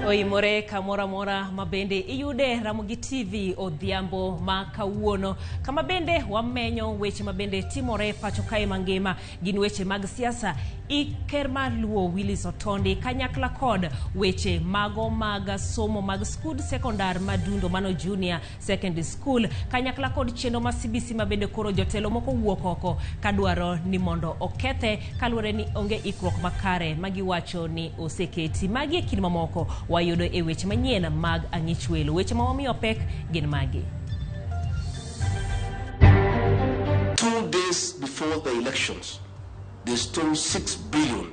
Oimore kamoro amora ma bende iyude Ramogi TV odhiambo ma kawuono, kama bende wamenyo weche ma bende timore pacho kae mangima. Gin weche mag siasa, ker mar Luo Willis Otondi kanyakla kod weche mago mag somo mag skund sekondar Madundo mano Junior Secondary School kanyakla kod chenro ma CBC ma bende koro jotelo moko wuok oko kadwaro ni mondo okethe kaluwore ni onge ikruok makare magiwacho ni oseketi. Magi e kind mamoko wayudo e weche manyien mag Ang'ich Welo. Weche ma wamiyo pek gin magi. 2 days before the elections, they stole 6 billion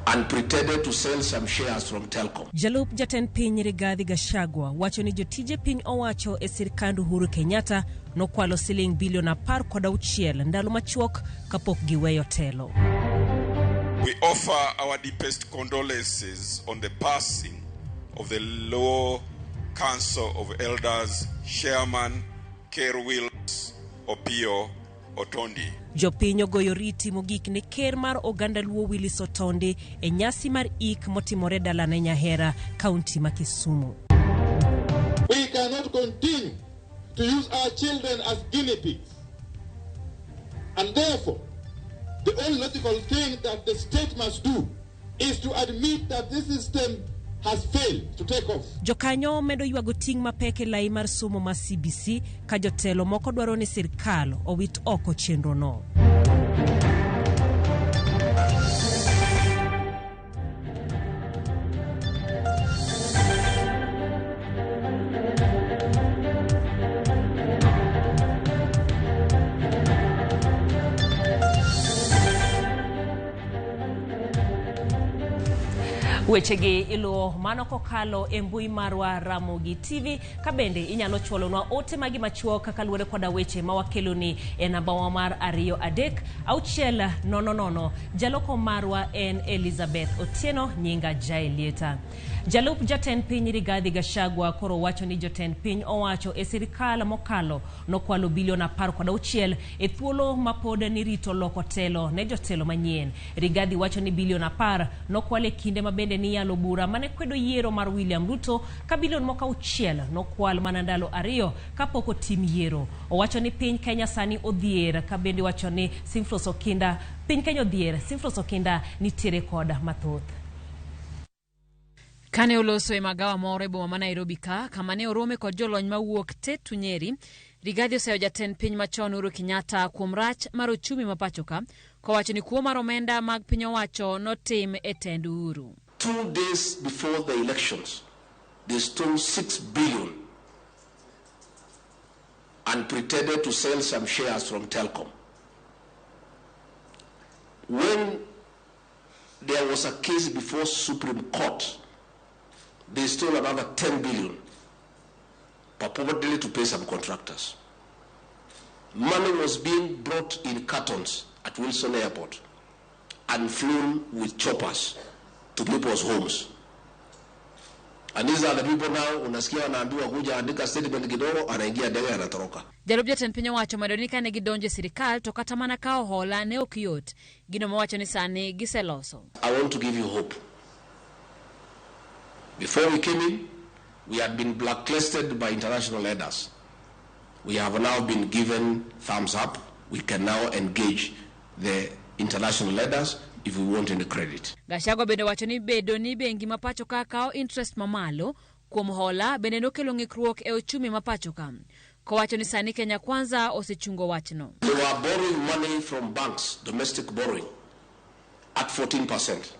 and pretended to sell some shares from Telkom. Jalup jatend piny Rigathi Gachagua wacho ni jotije piny owacho e sirkand Uhuru Kenyatta nokwalo siling bilion 16 ndalo machuok kapok giweyo telo. We offer our deepest condolences on the passing of the Luo Council of Elders Chairman Ker Wills Opiyo Otondi. Jopiny ogoyo riti mogik ne ker mar oganda Luo Willis Otondi e nyasi mar ik motimore dalane Nyahera, kaunti ma Kisumu. We cannot continue to use our children as guinea pigs. And therefore, the only logical thing that the state must do is to admit that this system has failed to take off. Jokanyo medo ywago ting' mapek e lai mar somo ma CBC ka jotelo moko dwaro ni sirkal owit oko chenrono. Wechegi iluwo mano kokalo e mbui marwa Ramogi TV, ka bende inyalo chwalonwa ote magi machuok kaluwore koda weche ma wakeloni e namba wa mar 2 3 6 0 0. Jaloko marwa en Elizabeth Otieno, nyinga Jaelieta. Jalup jatend piny Rigathi Gachagua koro wacho ni jotend piny owacho e sirikal mokalo nokwalo bilion 16 e thuolo ma pod nirito loko telo ne jotelo manyien. Rigathi wacho ni bilion 10 nokwal e kinde ma bende niyalo bura mane kwedo yiero mar William Ruto, ka bilion moko 6 nokwal mana ndalo 2 kapok otim yiero. Owacho ni piny Kenya sani odhier, ka bende wacho ni Simflos Okinda, piny Kenya odhier, Simflos Okinda nitiere kod mathoth. Kane oloso e magawa moro e boma ma Nairobi ka, kama ne orome kod jolony mawuok Tetu Nyeri, Rigathi oseyo jatend piny machon Uhuru Kenyatta kuom rach mar ochumi ma pacho ka, kowacho ni kuo mar omenda mag piny owacho notim e tend Uhuru. 2 days before the elections, they stole 6 billion and pretended to sell some shares from Telkom. When there was a case before Supreme Court, they stole another 10 billion, purportedly to pay some contractors. Money was being brought in cartons at Wilson Airport and flown with choppers to people's homes. And these are the people now, unasikia wanaambiwa kuja andika statement kidogo, anaingia ndege anatoroka. Jalup jatend piny owacho medo ni kane gidonjo e sirikal to kata mana kawo hola ne ok yot. Gino mowacho ni sani giseloso. I want to give you hope. Before we came in, we had been blacklisted by international lenders. We have now been given thumbs up. We can now engage the international lenders if we want any credit. Gachagua bende wacho ni bedo ni bengi ma pacho ka kawo interest mamalo kuom hola bende nokelo ng'ikruok e ochumi ma pacho ka. Kowacho ni sani Kenya Kwanza osechungo wachno. They were borrowing money from banks, domestic borrowing, at 14%.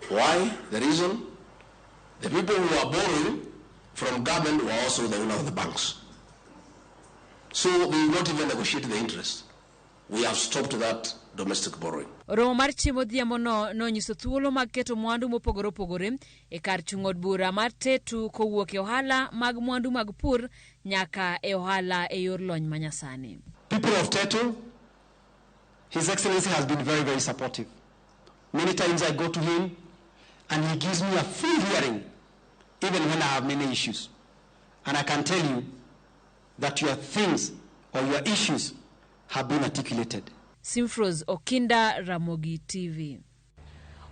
Why? The reason? The people who were borrowing from government were also the owner of the banks. So they will not even negotiate the interest. We have stopped that domestic borrowing. Romo mar chiemo odhiambono nonyiso thuolo mag keto mwandu mopogore opogore e kar chung' od bura mar Tetu kowuok e ohala mag mwandu mag pur nyaka e ohala e yor lony manyasani. People of Tetu, His Excellency has been very, very supportive. Many times I go to him and he gives me a full hearing, even when I have many issues. And I can tell you that your things or your issues have been articulated. Simfros Okinda, Ramogi TV.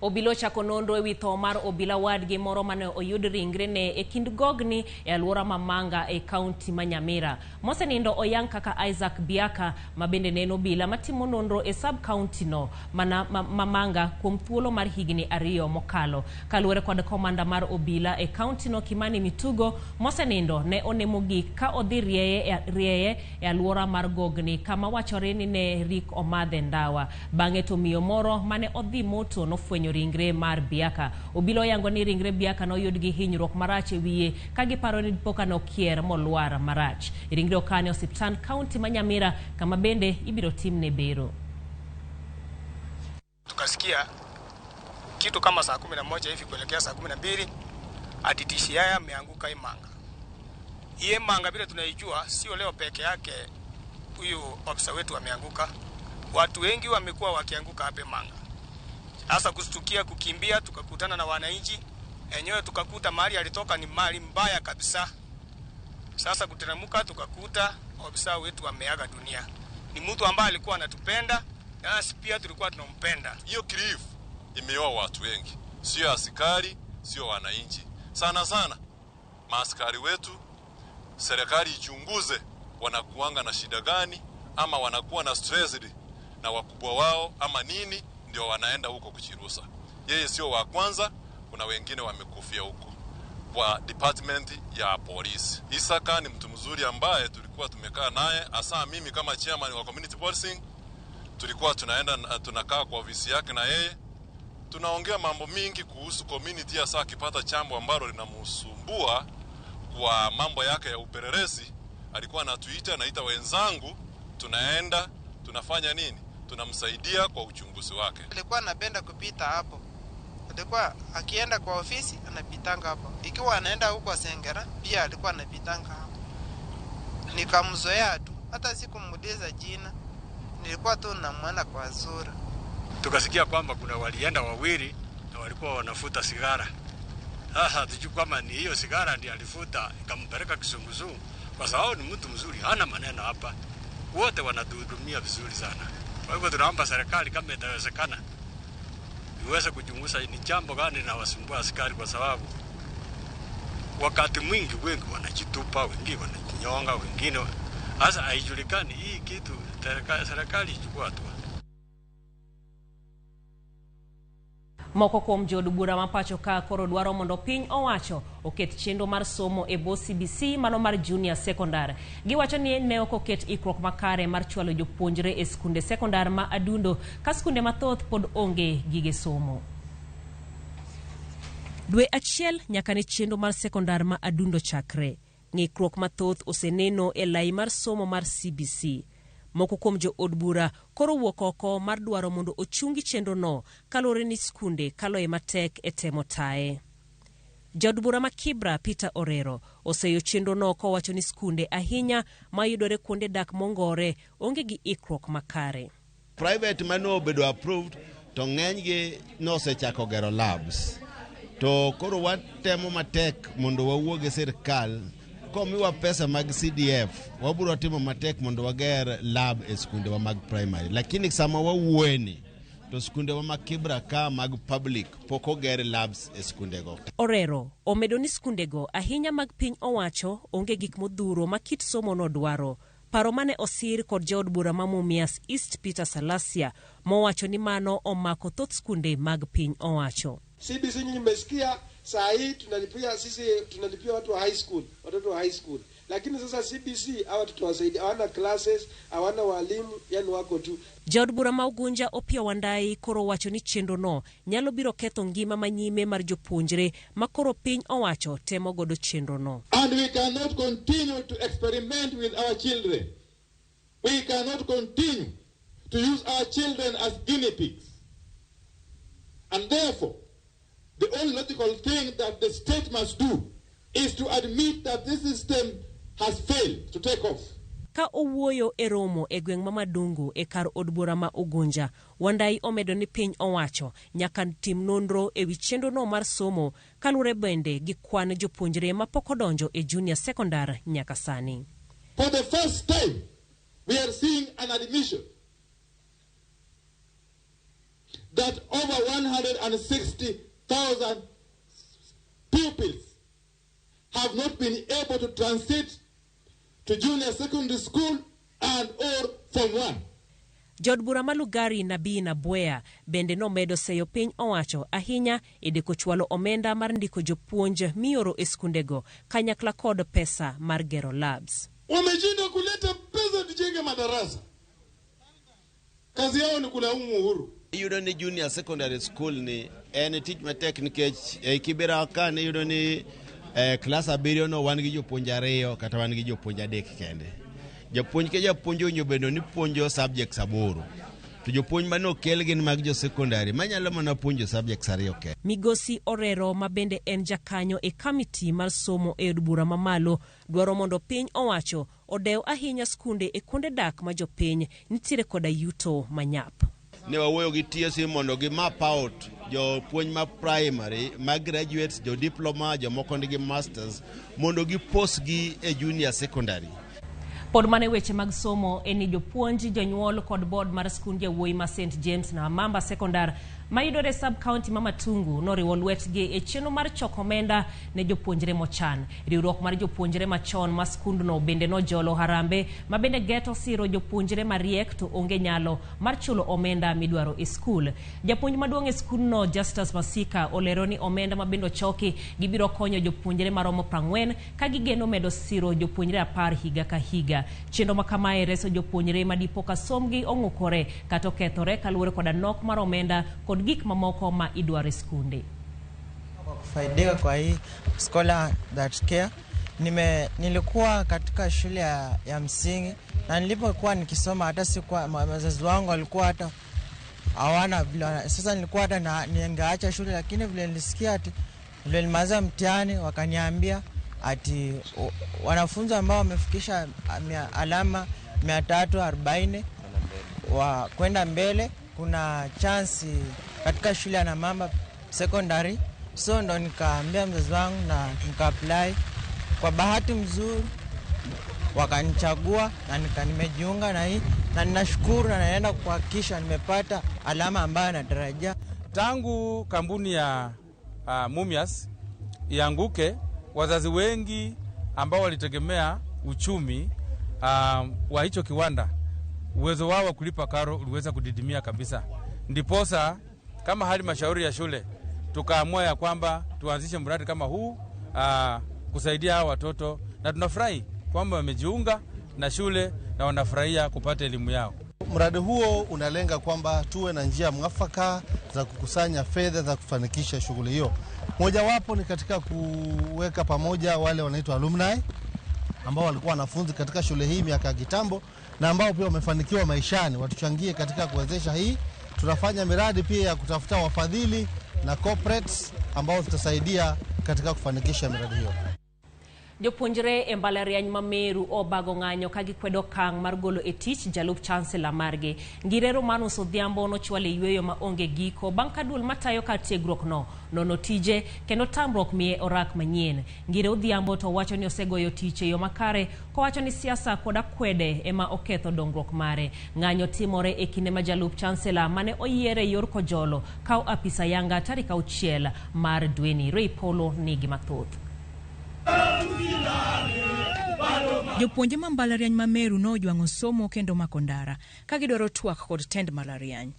Obila ochako nonro ewi tho mar obila wadgi moro mane oyud ringrene e kind gogni e alwora ma Manga e kaunti ma Nyamira. Mosenindo oyang kaka Isaac Biaka ma bende ne en obila matimo nonro e sub county no mana ma Manga kuom thuolo mar higni 2 mokalo. Kaluwore kod komanda mar obila e kaunti no Kimani Mitugo, mosenindo ne one mogik ka odhi rieye e alwora mar gogni kama wachore ni ne rik omadhe ndawa. Bang'e to miyo moro mane odhi moto nofwenyo ringre mar Biaka. Obila oyango ni ringre Biaka noyud gi hinyruok marach e wiye ka giparo ni dipo ka nokier molwar marach. Ringre okan e osiptand kaunti ma Nyamira kama bende ibiro timne bero. Tukasikia kitu kama saa 11 hivi kuelekea saa 12 ati DCI ameanguka Imanga. Iye Manga vile tunaijua sio leo peke yake huyu ofisa wetu ameanguka. Watu wengi wamekuwa wakianguka hapa Manga. Sasa kustukia kukimbia tukakutana na wananchi enyewe tukakuta mahali alitoka ni mali mbaya kabisa. Sasa kuteremka tukakuta ofisa wetu ameaga dunia. Ni mtu ambaye alikuwa anatupenda na sisi pia tulikuwa tunampenda. Hiyo cliff imeua watu wengi, sio askari, sio wananchi. Sana sana maaskari wetu, serikali ichunguze wanakuanga na shida gani ama wanakuwa na stress na wakubwa wao ama nini ndio wanaenda huko kuchirusa. Yeye sio wa kwanza, kuna wengine wamekufia huko kwa department ya polisi. Isaka ni mtu mzuri ambaye tulikuwa tumekaa naye, hasa mimi kama chairman wa community policing tulikuwa tunaenda tunakaa kwa ofisi yake na yeye tunaongea mambo mingi kuhusu community, hasa akipata chambo ambalo linamsumbua kwa mambo yake ya upelelezi, alikuwa anatuita, anaita wenzangu, tunaenda tunafanya nini, tunamsaidia kwa uchunguzi wake. Alikuwa anapenda kupita hapo, alikuwa akienda kwa ofisi anapitanga hapo, ikiwa anaenda huko Sengera pia alikuwa anapitanga hapo. Nikamzoea tu, hata sikumuuliza jina, nilikuwa tu namwona kwa sura. Tukasikia kwamba kuna walienda wawili na walikuwa wanafuta sigara. Sasa hatujui kama ni hiyo sigara ndiyo alifuta ikampeleka kizunguzungu, kwa sababu ni mtu mzuri, hana maneno hapa, wote wanatuhudumia vizuri sana. Kwa hivyo tunaomba serikali kama itawezekana iweze kuchunguza ni jambo gani linawasumbua askari, kwa sababu wakati mwingi wengi wanajitupa, wengine wanajinyonga, wengine sasa haijulikani hii kitu. Serikali ichukue hatua. Moko kuom jood bura ma pacho ka koro dwaro mondo piny owacho oket chenro mar somo e bwo CBC mano mar junior secondary. Giwacho ni ne ok oket ikruok makare mar chwalo jopuonjre e skunde sekondar ma Adundo ka skunde mathoth pod onge gige somo. Dwe achiel nyaka ne chenro mar sekondar ma Adundo chakre. Ng'ikruok mathoth oseneno e lai mar somo mar CBC. Moko kuom jo od bura koro wuok oko mar dwaro mondo ochungi chenrono kaluwore ni skunde kaloe matek e temo taye. Jaod bura ma Kibra Peter Orero oseyo chenrono kowacho ni skunde ahinya mayudore kuonde dak mongore onge gi ikruok makare. Private mane obedo approved to ng'enygi nosechako gero labs. To koro watemo matek mondo wawuo gi sirkal komiwa pesa mag CDF, wabiro timo matek mondo wager lab e skundewa mag primary. Lakini sama wawuoyeni to skundewa mag Kibra ka mag public pok oger labs e skundego. Orero omedo ni skundego ahinya mag piny owacho onge gik modhuro ma kit somo no dwaro. Paro mane osir kod jaod bura ma Mumias East Peter Salasia mowacho ni mano omako thoth skunde mag piny owacho. CBC nyinyi mmesikia, saa hii tunalipia sisi, tunalipia watu wa high school, watoto wa high school. Lakini sasa CBC hawa watoto wasaidi, hawana classes, hawana walimu, yani wako tu. Jaod bura ma Ugunja Opiyo Wandayi koro wacho ni chenrono nyalo biro ketho ngima manyime mar jopuonjre ma koro piny owacho temo godo chenrono. And we cannot continue to experiment with our children. We cannot continue to use our children as guinea pigs. And therefore, the only logical thing that the state must do is to admit that this system has failed to take off. Ka owuoyo e romo e gweng' ma Madungu e kar od bura ma Ugunja, Wandayi omedo ni piny owacho nyaka tim nonro e wi chenrono mar somo kaluwore bende gi kwan jopuonjre ma pok odonjo e junior secondar nyaka sani. For the first time, we are seeing an admission that over 160,000 pupils have not been able to transit to junior secondary school and or Form 1. Jaod bura ma Lugari Nabii Nabwea bende nomedo seyo piny owacho ahinya e deko chwalo omenda mar ndiko jopuonj mioro e skundego kanyakla kod pesa mar gero labs. Wameshindwa kuleta pesa tujenge madarasa. Kazi yao ni kulaumu Uhuru. Iyudo ni junior secondary school ni en tich matek nikech e Kibera ka ne iyudo ni klas abiriyo no wan gi jopuonj ariyo kata wan gi jopuonj adek kende. Japuonj ka japuonj owinjo bedo ni puonjo subjects aboro. To jopuonj mane okel gin mag jo secondary manyalo mana puonjo subjects ariyo kende. Migosi Orero ma bende en jakanyo e kamiti mar somo e od bura mamalo dwaro mondo piny owacho odew ahinya skunde e kuonde dak ma jopiny nitiere koda yuto manyap. Ne wawuoyo gi TSC mondo gi map out jopuonj ma primary, ma graduates, jo diploma, jomoko nigi masters mondo gipost gi e junior secondary. Pod mana e weche mag somo en ni jopuonj, jonyuol kod board mar skund yawuoyi ma St James na Mamba Secondar mayudore sub county ma Matungu noriwo lwetgi e chenro mar choko omenda ne jopuonjre mochan. Riwruok mar jopuonjre machon ma skundno bende nojolo harambe ma bende geto siro jopuonjre mariek to onge nyalo mar chulo omenda midwaro e skul. Japuonj maduong' e skundno Justus Masika olero ni omenda ma bende ochoki gibiro konyo jopuonjre maromo 40 ka gigeno medo siro jopuonjre 10 higa ka higa. Chenro ma kamae reso jopuonjre ma dipo ka sombgi ong'ukore kata okethore kaluwore koda nok mar omenda kod gik mamoko ma idwaro e skunde. Kufaidika kwa hii Scholar That Care, nilikuwa katika shule ya msingi na nilipokuwa nikisoma hata sikuwa, wazazi wangu walikuwa hata hawana vile, sasa nilikuwa hata ningeacha shule, lakini vile nilisikia ati vile nilimaliza mtihani wakaniambia ati wanafunzi ambao wamefikisha alama 340 wa kwenda mbele kuna chance katika shule ya Namamba Secondary. So ndo nikaambia mzazi wangu na nika-apply. Kwa bahati mzuri wakanichagua na nimejiunga na hii, na ninashukuru na naenda kuhakikisha nimepata alama ambayo natarajia. Tangu kampuni ya Mumias ianguke, wazazi wengi ambao walitegemea uchumi wa hicho kiwanda, uwezo wao wa kulipa karo uliweza kudidimia kabisa. Ndiposa kama halmashauri ya shule tukaamua ya kwamba tuanzishe mradi kama huu kusaidia hawa watoto, na tunafurahi kwamba wamejiunga na shule na wanafurahia kupata elimu yao. Mradi huo unalenga kwamba tuwe na njia mwafaka za kukusanya fedha za kufanikisha shughuli hiyo. Mojawapo ni katika kuweka pamoja wale wanaitwa alumni ambao walikuwa wanafunzi katika shule hii miaka ya kitambo na ambao pia wamefanikiwa maishani, watuchangie katika kuwezesha hii. Tunafanya miradi pia ya kutafuta wafadhili na corporates ambao tutasaidia katika kufanikisha miradi hiyo. Jopuonjre e mbalariany ma Meru obago ng'anyo ka gikwedo okang' mar golo e tich jalup chancellor margi. Ngire Romanus Odhiambo nochwalo e yweyo ma onge giko bang' ka duol matayo kar tiegruok no nono tije kendo tamruok miye orak manyien. Ngire Odhiambo to wacho ni osegoyo tich e yo makare kowacho ni siasa kod akwede ema oketho dongruok mare. Ng'anyo timore e kinde ma jalup chancellor mane oyier e yor Kojolo kawo apisa yanga tarik 6 mar dweni. Ray Polo nigi mathoth. Jopuonje ma mbalariany ma Meru nojwang'o somo kendo mako ndara ka gidwaro twak kod tend mbalariany.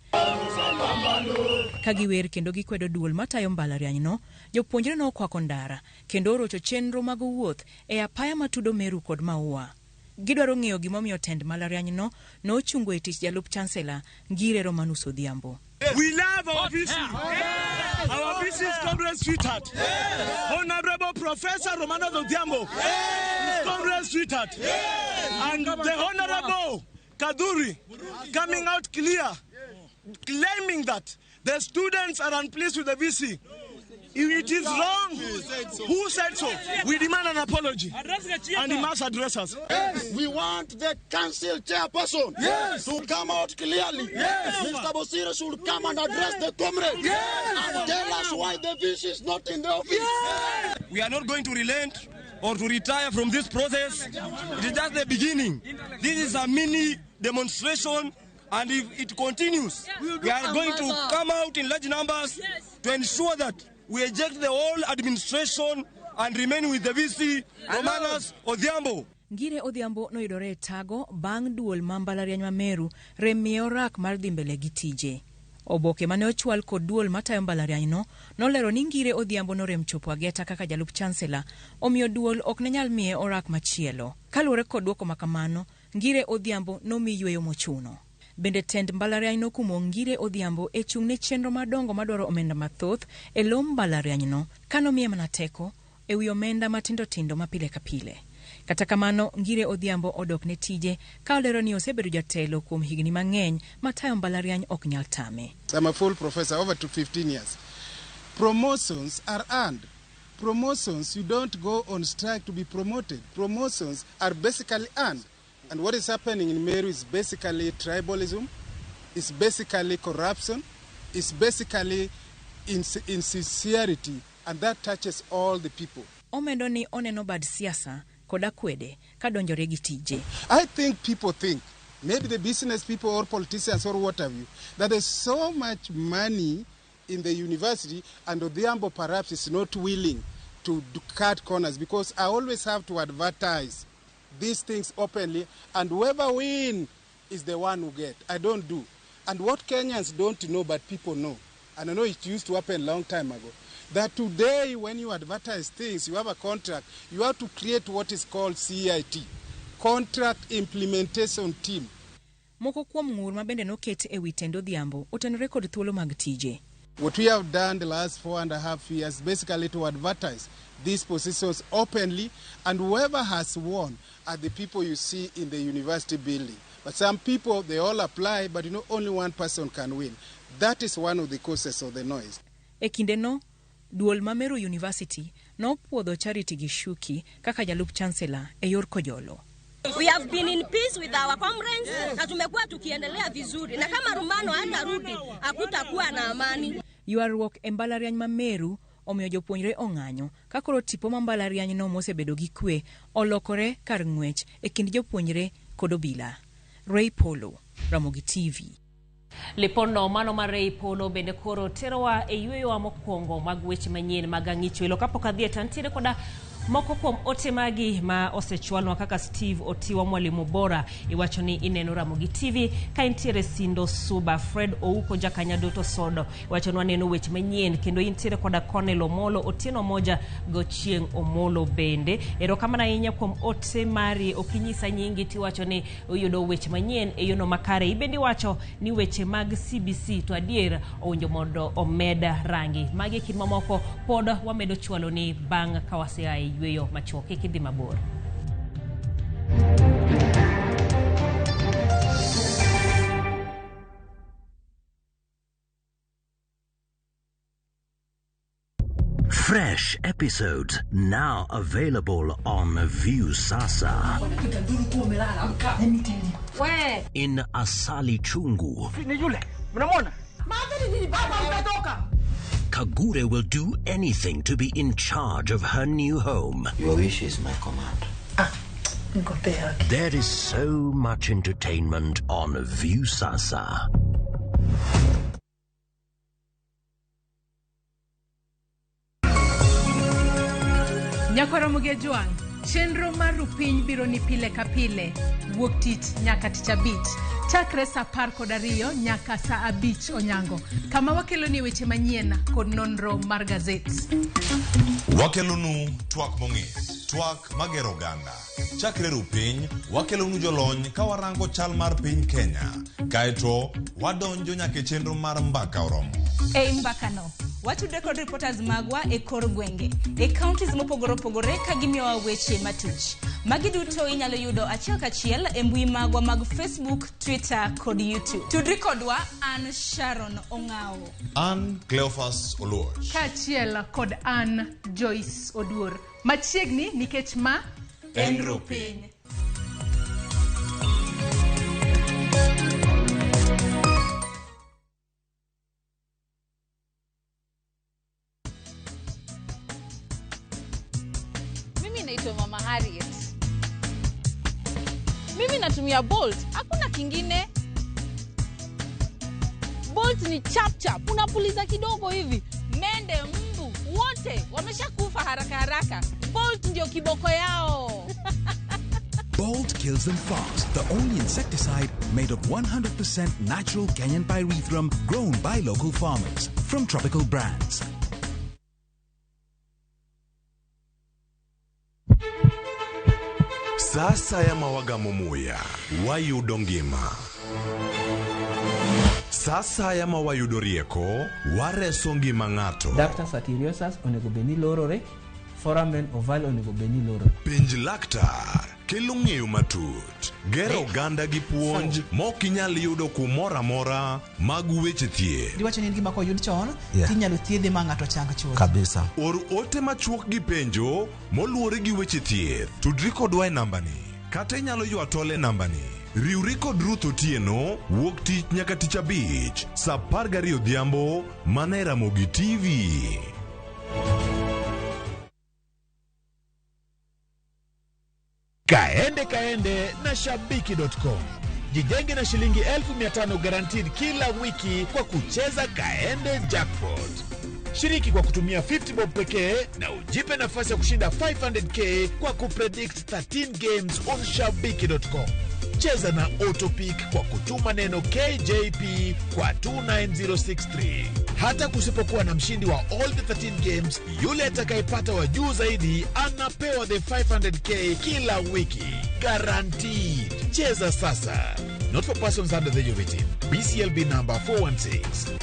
Ka giwer kendo gikwedo duol matayo mbalariany no, jopuonjre nokwako ndara kendo orocho chenro mag wuoth e apaya matudo Meru kod Maua. Gidwaro ng'eyo gimomiyo tend mbalariany no nochungo e tich jalup chancellor Ngire Romanus Odhiambo. We love our VC. Our VC is Comrade Sweetheart. Honorable Professor Romanus Odhiambo is Comrade Sweetheart. And the Honorable Kaduri coming out clear, claiming that the students are unpleased with the VC. It is wrong. Who said so? We demand an apology. And he must address us. Yes. We want the council chairperson to come out clearly. Yes. Mr. Bosire should come and address the comrades and tell us why the VC is not in the office. Yes. We are not going to relent or to retire from this process. It is just the beginning. This is a mini demonstration. And if it continues, we are going to come out in large numbers to ensure that we eject the whole administration and remain with the VC, Romanus Odhiambo. Ngire Odhiambo noyudore e tago bang' duol ma mbalariany ma Meru rem miye orak mar dhi mbele gi tije. Oboke mane ochwal kod duol matayo mbalarianyno nolero ni Ngire Odhiambo norem chopo ageta kaka jalup chancellor, omiyo duol ok ne nyal miye orak machielo. Kaluwore kod duoko makamano, Ngire Odhiambo nomi yweyo mochuno. Bende tend mbalariany nokumo Ngire Odhiambo e chung' ne chenro madongo madwaro omenda mathoth e lo mbalarianyno kanomiye mana teko e wi omenda matindo tindo ma pile ka pile. Kata kamano, Ngire Odhiambo odok ne tije ka olero ni osebedo jatelo kuom higni mang'eny matayo mbalariany ok nyal tame. I'm a full professor, over to 15 years. Promotions are earned. Promotions, you don't go on strike to be promoted. Promotions are basically earned. And what is happening in Meru is basically tribalism, it's basically corruption, it's basically insincerity, and that touches all the people. Omedo ni oneno bad siasa kod akwede kadonjore gi tije. I think people think, maybe the business people or politicians or what have you, that there's so much money in the university and Odhiambo perhaps is not willing to cut corners, because I always have to advertise these things openly, and whoever win is the one who get. I don't do. And what Kenyans don't know, but people know, and I know it used to happen a long time ago, that today when you advertise things, you have a contract, you have to create what is called CIT, Contract Implementation Team. Moko kuom ng'ur ma bende noket e wi tend Odhiambo otenore kod thuolo mag tije. What we have done the last 4.5 years basically to advertise these positions openly, and whoever has won are the people you see in the university building. But some people, they all apply, but you know, only one person can win. That is one of the causes of the noise. E kindeno, duol ma Meru University nopuodho Charity Gishuki kaka jalup chancellor e yor kojolo. We have been in peace with our comrades, na tumekuwa tukiendelea vizuri, na kama Rumano hatarudi hakutakuwa na amani. Ywaruok e mbalariany ma Meru omiyo jopuonjre ong'anyo ka koro tipo ma mbalarianyno mosebedo gi kwe olokore kar ng'wech e kind jopuonjre kod obila. Ray Polo, Ramogi TV. Lipono mano mar Ray Polo bende koro terowa e yweyowa mokwongo mag weche manyien mag ang'icho ilo. Kapok adhi e to antiere koda moko kuom ote magi ma osechwalnwa kaka Steve Otiwa mwalimu bora iwacho ni ineno Ramogi TV ka intiere Sindo Suba, Fred Ouko Jakanyadoto Sodo iwacho ni waneno weche manyien, kendo intiere koda Cornel Omolo, Otieno Moja Gochieng Omolo bende. Erokamano ahinya kuom ote mari, okinyisa nyingi tiwacho ni uyudo weche manyien e yono makare. Ibende iwacho ni weche mag CBC to adier owinjo mondo omed rangi. Magi e kind mamoko pod wamedo chwalo ni bang' ka wasea e yweyo machuok. Kik idhi mabor. Fresh episodes now available on Viusasa. In Asali Chungu, Kagure will do anything to be in charge of her new home. Your wish is my command. There is so much entertainment on Viusasa. Nyakoromogi Ojwang', chenro mar Rupiny biro ni pile ka pile, wuok tich nyaka tich abich, chakre saa 12 nyaka saa 5 onyango, kama wakeloni weche manyien kod nonro mar gazet. Wakelonu twak mong'ith, twak magero oganda. Chakre Rupiny, wakelonu jolony ka warango chal mar piny Kenya. Kaeto, wadonjo nyaka e chenro mar mbaka oromo. Ei mbakano, Watudre kod reporters magwa e kor gwenge, e counties mopogore opogore ka gimiyowa weche matuch. Magi duto inyalo yudo achiel kachiel e mbui magwa mag Facebook, Twitter kod YouTube. Tudri kodwa an Sharon Ong'awo. An Cleophas Oluoch. Kaachiel kod an Joyce Oduor. Machiegni nikech ma En Rupiny. Mimi naitwa Mama Harriet. Mimi natumia Bolt, hakuna kingine. Bolt ni chap chap, unapuliza kidogo hivi, mende, mbu wote wameshakufa haraka haraka. Bolt ndio kiboko yao. Bolt kills them fast. The only insecticide made of 100% natural Kenyan pyrethrum grown by local farmers from Tropical Brands. Sasa ya mawagamo muya wayudo ngima. Sasa ya mawayudo rieko wareso ngima ng'ato. Ductus arteriosus onego bed ni lorore, foramen ovale onego bed ni lorore. Penj laktar kelo ng'eyo matut, gero oganda gi puonj mok inyal yudo kumoro amora mag weche thieth. Diwacho ni en gima koyud chon Yeah. tinyalo thiedhe ma ng'ato chang chuth. Kabisa. Or ote machuok gi penjo moluwore gi weche thieth. Tudri kodwa e nambani kata inyalo ywa tol e nambani. Riwri kod Ruth Otieno wuok tich nyaka tich abich saa 12 odhiambo mana e Ramogi TV. Kaende kaende na shabiki.com. Jijenge na shilingi 1500 guaranteed kila wiki kwa kucheza Kaende Jackpot. Shiriki kwa kutumia 50 bob pekee na ujipe nafasi ya kushinda 500k kwa kupredict 13 games on shabiki.com. Cheza na Autopick kwa kutuma neno KJP kwa 29063. Hata kusipokuwa na mshindi wa all the 13 games, yule atakayepata wa juu zaidi anapewa the 500k kila wiki. Guaranteed. Cheza sasa. Not for persons under the age of 18. BCLB number 416.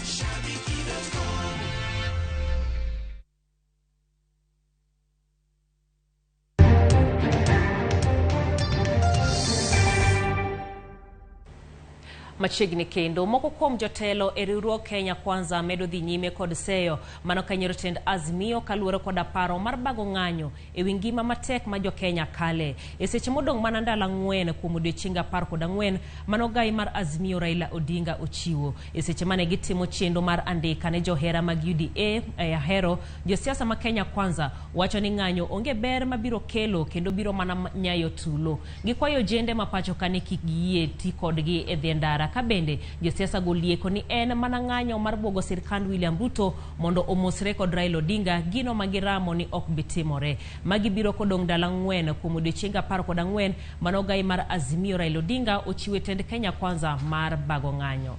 Machiegni kendo moko kuom jotelo e riwruog Kenya Kwanza medo dhi nyime kod seyo mano kanyiero tend Azimio kaluwore koda paro mar bago ng'anyo e wi ngima matek ma jokenya kale. E seche modong' mana ndalo 4 kuom odiochienge 14 mano gai mar Azimio Raila Odinga ochiwo. E seche mane gitimo chenro mar andika ne johera mag UDA e Ahero, josiasa ma Kenya Kwanza wacho ni ng'anyo onge ber mabiro kelo kendo biro mana nyayo tulo. Gikwayo ojende ma pacho ka ni kik giyie ti kodgi e dhi ndara. Ka bende josiasa go lieko ni en mana ng'anyo mar buogo sirkand William Ruto mondo omosre kod Raila Odinga, gino ma giramo ni ok bi timore. Magi biro kodong' ndalo 4 kuom odiochienge 14 mano gai mar Azimio Raila Odinga ochiwe tend Kenya Kwanza mar bago ng'anyo.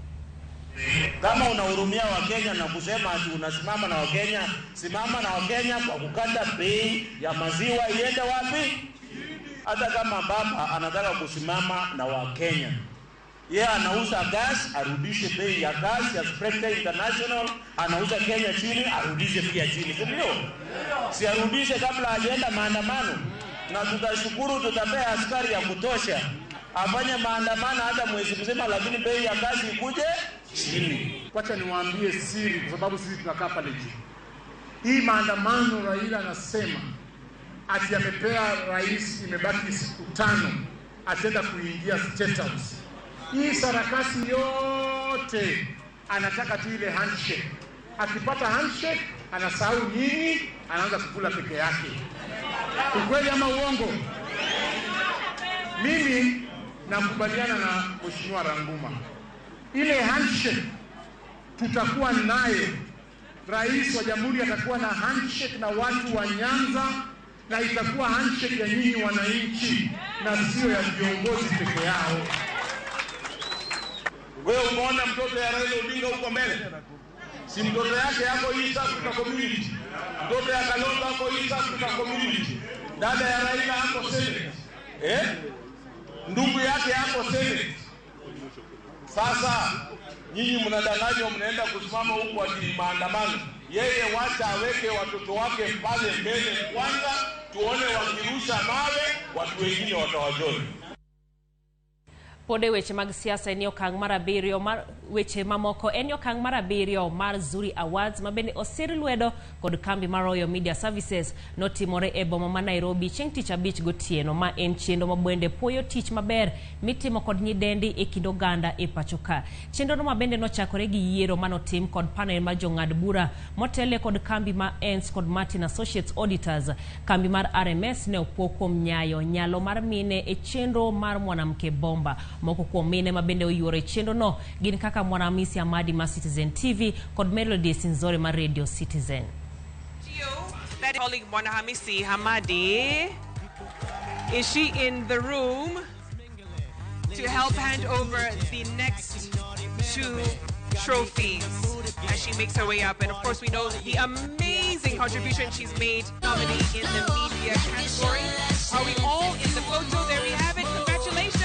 Kama unahurumia Wakenya na kusema ati unasimama na Wakenya, simama na Wakenya kwa kukata bei ya maziwa iende wapi? Hata kama baba anataka kusimama na Wakenya, yeye anauza gas, arudishe bei ya gas ya Spectre International, anauza Kenya chini, arudishe pia chini, si ndio? Si arudishe kabla hajaenda maandamano, na tutashukuru, tutapea askari ya kutosha afanye maandamano hata mwezi mzima, lakini bei ya gas ikuje chini. Wacha niwaambie siri, kwa sababu sisi tunakaa pale juu. Hii maandamano Raila anasema ati amepea rais, imebaki siku 5 ataenda kuingia State House. Hii sarakasi yote anataka tu ile handshake. Akipata handshake anasahau nyinyi, anaanza kukula peke yake. Ukweli ama uongo? Mimi nakubaliana na Mheshimiwa Ranguma. Ile handshake tutakuwa naye, rais wa jamhuri atakuwa na handshake na watu wa Nyanza, na itakuwa handshake ya nyinyi wananchi na sio ya viongozi peke yao. Wewe umeona mtoto ya Raila Odinga huko mbele? Si mtoto yake yako East Africa Community. Mtoto ya Kalonzo ako East Africa Community. Dada ya Raila ako Senate. Ndugu yake ako Senate. Sasa Nyinyi mnadanganywa, mnaenda kusimama huku ati maandamano. Yeye wacha aweke watoto wake pale mbele kwanza, tuone wakirusha mawe, watu wengine watawajoin. Pod e weche mag siasa en okang' mar abiriyo mar weche mamoko en okang' mar abiriyo mar Zuri Awards ma bende osir lwedo kod kambi mar Royal Media Services notimore e boma ma Nairobi chieng' tich abich gotieno ma en chenro ma bende puoyo tich maber mitimo kod nyidendi e kind oganda e pacho ka. Chenrono ma bende nochakore gi yiero manotim kod panel mar jong'ad bura motele kod kambi ma Ernst kod Martin Associates Auditors. Kambi mar RMS ne opuo kuom nyayo nyalo mar mine e chenro mar Mwanamke Bomba. Moko kuom mine ma bende oyuoro e chenrono gin kaka Mwanahamisi Amadi mar Citizen TV kod Melody Sinzore mar Radio Citizen. That colleague Mwanahamisi Hamadi, is she in the room to help hand over the next two trophies as she makes her way up? And of course, we know the amazing contribution she's made, nominee in the media category. Are we all in the photo? There we have it. Congratulations!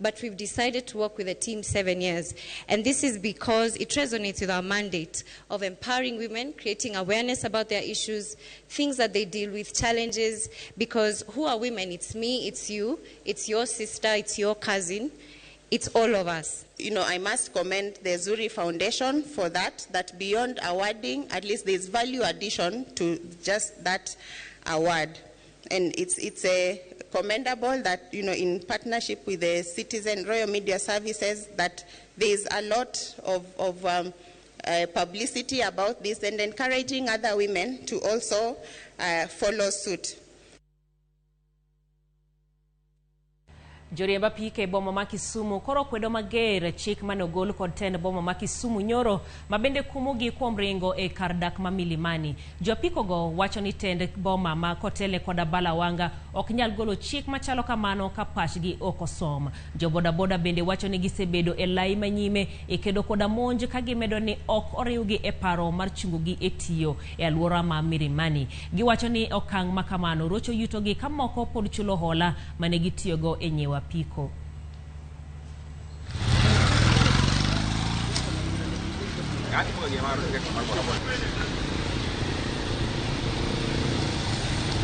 But we've decided to work with the team 7 years. And this is because it resonates with our mandate of empowering women, creating awareness about their issues, things that they deal with, challenges, because who are women? It's me, it's you, it's your sister, it's your cousin, it's all of us. You know, I must commend the Zuri Foundation for that, that beyond awarding, at least there's value addition to just that award. And it's a commendable that, you know, in partnership with the Citizen Royal Media Services, that there's a lot of publicity about this and encouraging other women to also follow suit. Joriemb apike e boma ma Kisumu koro kwedo mager chik mane ogol kod tend boma ma Kisumu nyoro ma bende kumogi kuom ringo e kar dak ma Milimani. Jo apiko go wacho ni tend boma ma kotele kod Abala Wanga ok nyal golo chik machalo kamano ka pachgi ok osom. Jo bodaboda bende wacho ni gisebedo e lai manyime e kedo koda monj ka gimedo ni ok oriwgi e paro mar chungogi e tiyo e alwora ma Milimani. Giwacho ni okang' ma kamano rocho yutogi ka moko pod chulo hola mane gitiyogo e nyiewo apiko.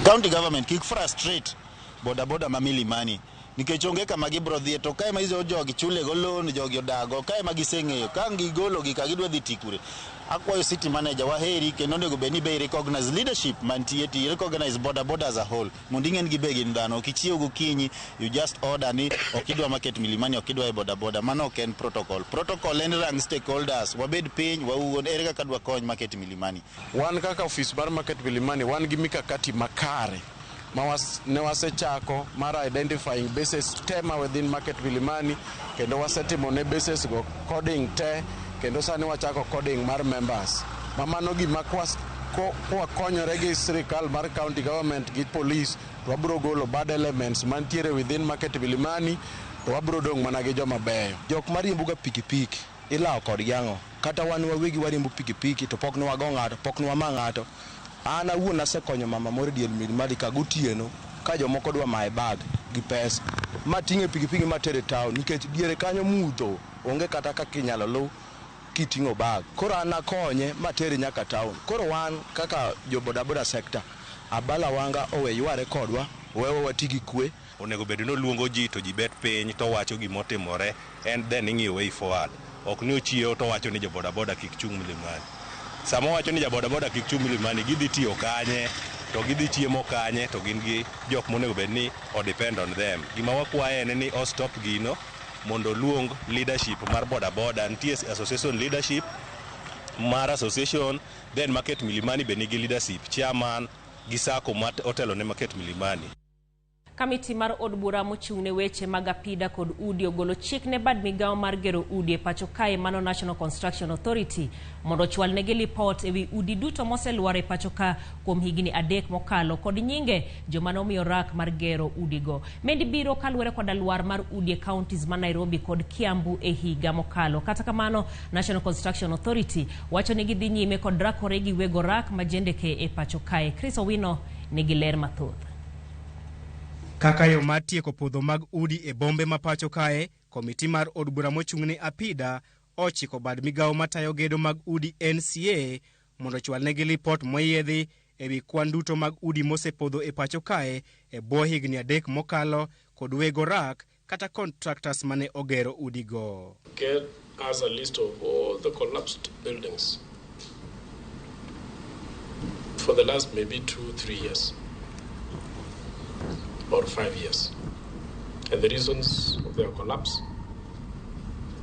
County government kik frustrate boda boda ma Milimani nikech onge kama gibiro dhiye to kae ma izo jogi chule go loan jogi odago kae ma giseng'eyo ka gigolo gi ka gidwa dhi tikure. Akwayo city manager waheri kendo onego bed ni be recognize leadership mantie ti recognize boda boda as a whole mondo ing'en gi be gin dhano ok ichiew gokinyi you just order ni ok idwa market Milimani ok idwa e boda boda mano ok en protocol. Protocol en rang stakeholders wabed piny wawuon ere kaka dwa kony market Milimani. Wan kaka office mar market Milimani wan gi mikakati makare ma ne wasechako mar identifying bases te ma within market Milimani kendo wasetimo ne bases go coding te kendo sani wachako coding mar members ma mano gima kwakonyore gi sirikal mar county government gi police to wabiro golo bad elements mantiere within market Milimani to wabiro dong' mana gi joma beyo. Jok mariembo ga pikipiki ilawo kodgi ang'o? Kata wan wawegi wariembo pikipiki to pok ne wago ng'ato, pok ne wama ng'ato. An awuon asekonyo mama moro dier Milimani ka gotieno ka jomoko dwa maye bag gi pesa mating'e pikipiki matere town nikech diere kanyo mudho onge kata kaka inyalo luw kiting'o bag. Koro an akonye matere nyaka town. Koro wan kaka jo bodaboda sector Abala Wanga owe yware kodwa, wewe wati gi kwe. Onego bed ni oluongo ji to ji bet piny to wacho gimotimore and then ing'iyo way forward. Ok ni ochiewo to wacho ni jo bodaboda kik chung' Milimani. Sama wacho ni jabodaboda kik chung' Milimani gidhi tiyo kanye to gidhi chiemo kanye to gin gi jok monego bed ni o depend on them. Gima wakwaye en ni o stop gino mondo oluong leadership mar bodaboda. Nitie association leadership mar association, then market Milimani be nigi leadership chairman gi sacco ma otelo ne market Milimani. Kamiti mar od bura mochung' ne weche mag apida kod udi ogolo chik ne bad migawo mar gero udi e pacho kae mano National Construction Authority mondo ochwal negi lipot ewi udi duto moselwar e pacho ka kuom higni 3 mokalo kod nyinge joma nomiyo rak mar gero udigo. Mendi biro kaluwore koda lwar mar udi e counties ma Nairobi kod Kiambu e higa mokalo. Kata kamano, National Construction Authority wacho ni gidhi nyime kod rakore gi wego rak majendeke e pacho kae. Chris Owino nigi ler mathoth. Kaka yo mar tieko podho mag udi e bombe ma pacho kae Komiti mar od bura mochung' ne Apida ochiko bad migawo matayo gedo mag udi NCA mondo ochwalnegi lipot moyiedhi ewi kwan duto mag udi mosepodho e pacho kae e bwo higni 3 mokalo kod weg orak kata contractors mane ogero udigo. Get us a list of all the collapsed buildings for the last maybe 2-3 years or 5 years, and the reasons of their collapse,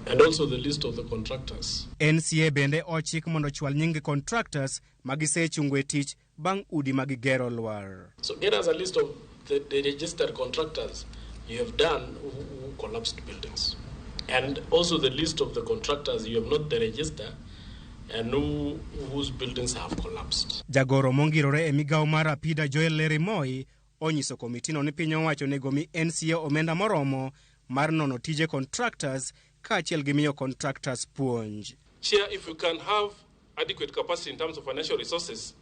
and also the list of the contractors. NCA bende ochik mondo ochwal nying contractors magisechungo e tich bang' udi magigero lwar. So get us a list of the registered contractors you have done who collapsed buildings, and also the list of the contractors you have not registered and whose buildings have collapsed. Jagoro mongirore e migawo mar Apida Joel Lerimoi onyiso komitino ni piny owacho onego mi NCA omenda moromo mar nono tije contractors kaachiel gi miyo contractors puonj. Chair, if we can have adequate capacity in terms of financial resources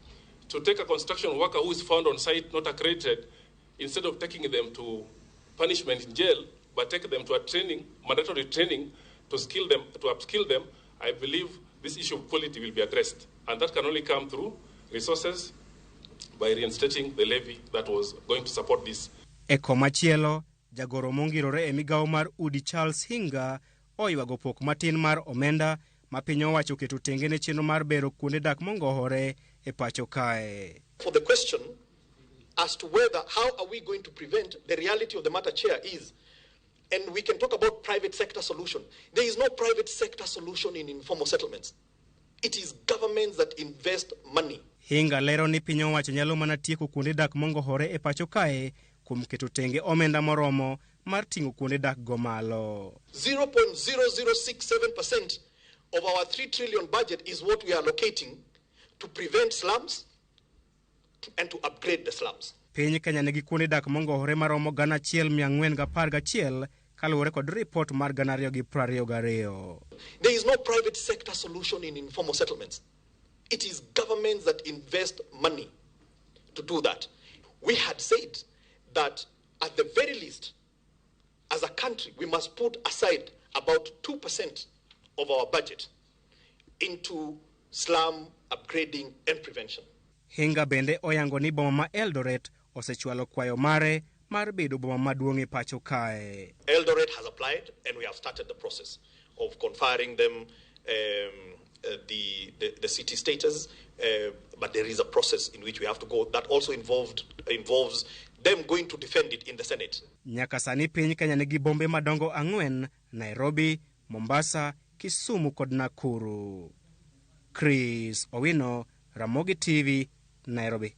to take a construction worker who is found on site not accredited, instead of taking them to punishment in jail, but take them to a training, mandatory training, to skill them, to upskill them, I believe this issue of quality will be addressed. And that can only come through resources by reinstating the levy that was going to support this. E komachielo, jagoro mongirore e migawo mar udi Charles Hinga oywago pok matin mar omenda ma piny owacho oketo tenge ne chenro mar bero kuonde dak mongohore e pacho kae. For the question as to whether how are we going to prevent, the reality of the matter, Chair, is, and we can talk about private sector solution. There is no private sector solution in informal settlements. It is governments that invest money. Hinga lero ni piny owacho nyalo mana tieko kuonde dak mongohore e pacho kae kuom keto tenge omenda moromo mar ting'o kuonde dak go malo. 0.0067% of our 3 trillion budget is what we are allocating to prevent slums and to upgrade the slums. Piny Kenya nigi kuonde dak mongohore maromo 1411 kaluwore kod ripot mar 2022. There is no private sector solution in informal settlements. It is governments that invest money to do that. We had said that at the very least, as a country, we must put aside about 2% of our budget into slum upgrading and prevention. Hinga bende oyango ni boma ma Eldoret osechwalo kwayo mare mar bedo boma maduong' e pacho kae. Eldoret has applied and we have started the process of conferring them the city status, but there is a process in which we have to go that also involves them going to defend it in the Senate. Nyaka sani piny Kenya nigi bombe madongo 4: Nairobi, Mombasa, Kisumu kod Nakuru. Chris Owino, Ramogi TV, Nairobi.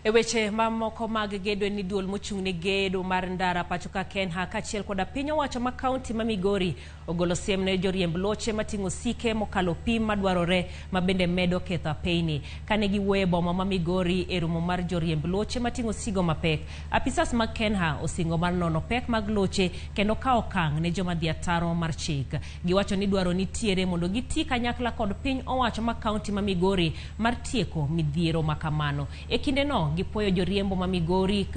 E weche mamoko mag gedo en ni duol mochung' ne gedo mar ndara pacho ka Kenha kaachiel koda piny owacho ma kaunti ma Migori ogolo siem ne joriemb loche mating'o sike mokalo pim madwarore ma bende medo ketho apeyni. Kane giwuoyo e boma ma Migori e romo mar joriemb loche mating'o sigo mapek, apisas mag Kenha osingo mar nono pek mag loche kendo kawo okang' ne joma dhi ataro mar chik. Giwacho ni dwaro nitiere mondo giti kanyakla kod piny owacho ma kaunti ma Migori mar tieko midhiero makamano. E kindeno gipuoyo joriembo ma Migori